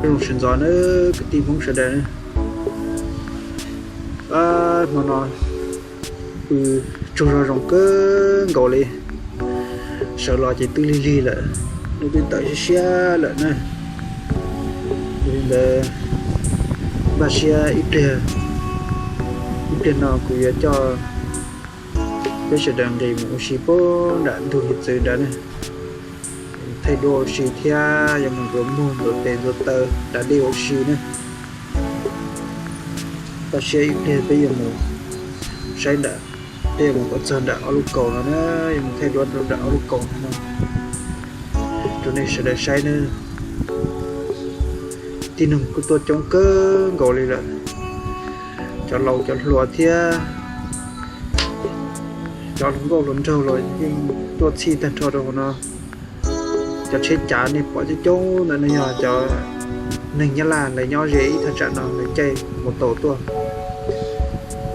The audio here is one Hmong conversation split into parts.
Zoo sawv ntxov na kwv tij Hmoob sawv daws na. Hmo no pw tsaug zog zoo kawg nkaus li. Sawv los ces twb lig lig lawm, lub twb tawm siab siab lawm na. Yog li ntawd npaj siab ib pliag, ib pliag no kuv yuav coj peb sawv daws nqis mus ua si puag nram ntug hiav txwv nrad ne. Thaij duab ua si thiab yuav mus ntxuav muag ntxuav tes ntxuav taw da dej ua si ne. Npaj siab ib pliag peb yuav mus saib nram, peb yuav mus ua txog nram ob lub kaus no na, yuav mus thaij duab rau nram ob lub kaus no rau nej sawv daws saib na. Tib neeg kuj tuaj coob kawg nkaus li lawm, cov laus cov hluas thiab cov hluas nkauj hluas nraug los yeej tuaj txhij tag nrho rau hauv no. Cov tsheb cav nej pom coob coob ntawd no yog cov neeg Nyab Laj lawv nyob ze ib thaj tsam no lawv caij mus taus tuaj,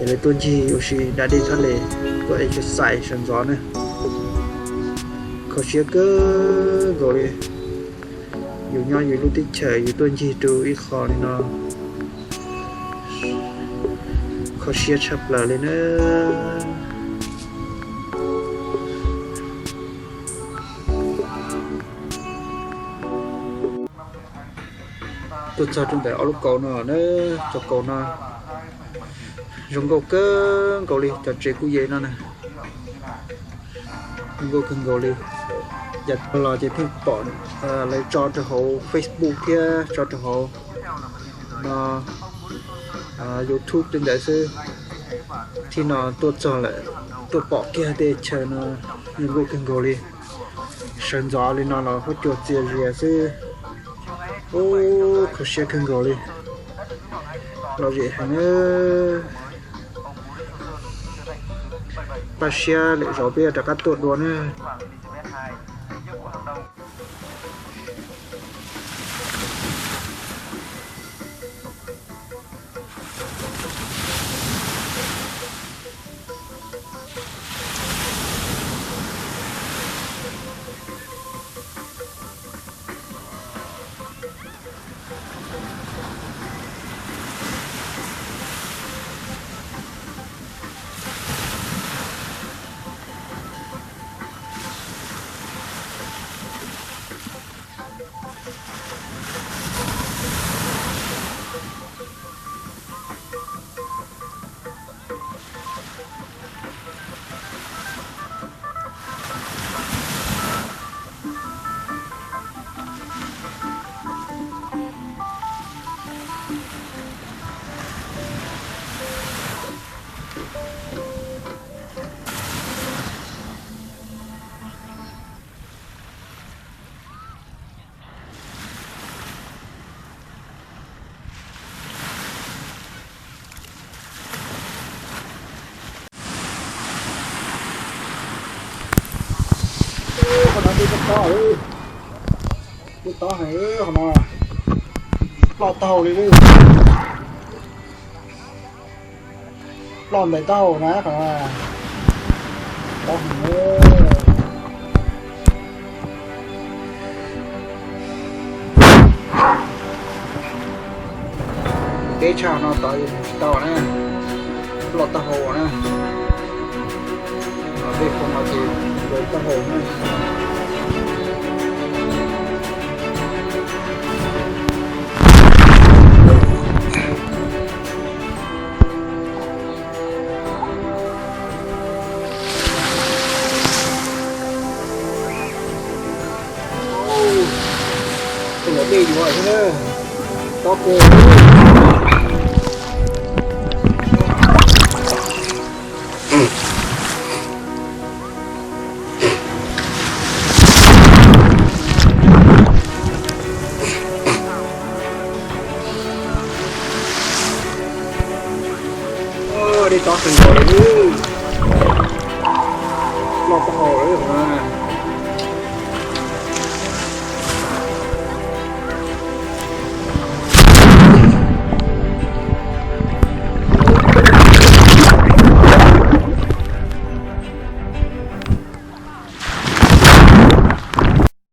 es lawv tuaj ncig ua si da dej thaj les, tuaj exercise sawv ntxov na. Kho siab kawg nkaus li, yus nyob yus lub teb chaws yus tuaj ncig rau ib qho li no, kho siab tshaj plaws li na. Tuaj txog rau ntawm ob lub kaus no na, cov kaus no zoo nkauj kawg nkaus li, cov tsev kuj yej no na. Zoo nkauj kawg nkaus li. Yav tag los ces pheej pom lawv tso rau hauv Facebook thiab tso rau hauv no, YouTube tej ntawd xwb. Thaum no tuaj txog lawm, tuaj pom kiag tej chaw no zoo nkauj kawg nkaus li. Sawv ntxov li no los huab cua txias zias xwb. Ub, kho siab kawg nkaus li. Lom zem heev. Npaj siab lwm zaus peb yuav rov qab tuaj dua na. Qhov no dej tob tob, dej tob heev qhov no, ploj taub hau li. Ploj ntais taub hau na qhov no. Tob heev. Deb tshaj no tod yuav mus tsis tau na, ploj taub hau na. Dej khau no ces yuav taub hau na. Tus los dej yuav thiab na, tob kawg. Dej tob kawg nkaus li.